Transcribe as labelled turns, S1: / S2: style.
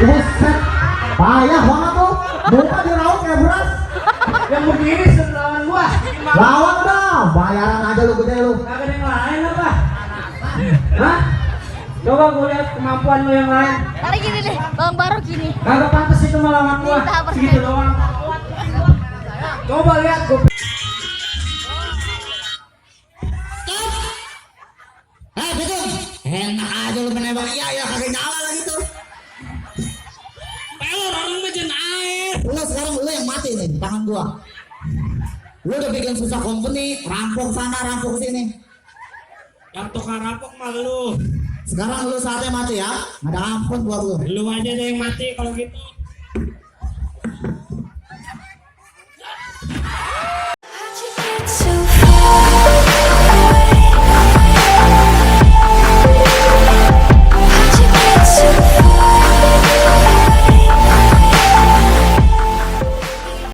S1: Buset, payah banget tuh. Muka diraut kayak beras.
S2: Yang begini lawan gua.
S1: Lawan dong, bayaran aja lu gede lu.
S2: Kagak ada yang lain apa? Hah? Coba gua lihat kemampuan lu yang lain.
S3: Tarik gini deh, Bang Barok gini.
S2: Kagak pantas itu melawan gua. Segitu doang. Coba lihat gua.
S1: Betul. Enak aja lu menembak. Iya, kagak nyala lagi tuh.
S4: Pelor orang mejen air.
S1: Lu sekarang lu yang mati nih, tangan gua. Lu udah bikin susah company, rampok sana, rampok sini.
S4: Yang tukang rampok mah lu.
S1: Sekarang lu saatnya mati ya. Ada ampun buat lu.
S4: Lu aja deh yang mati kalau gitu.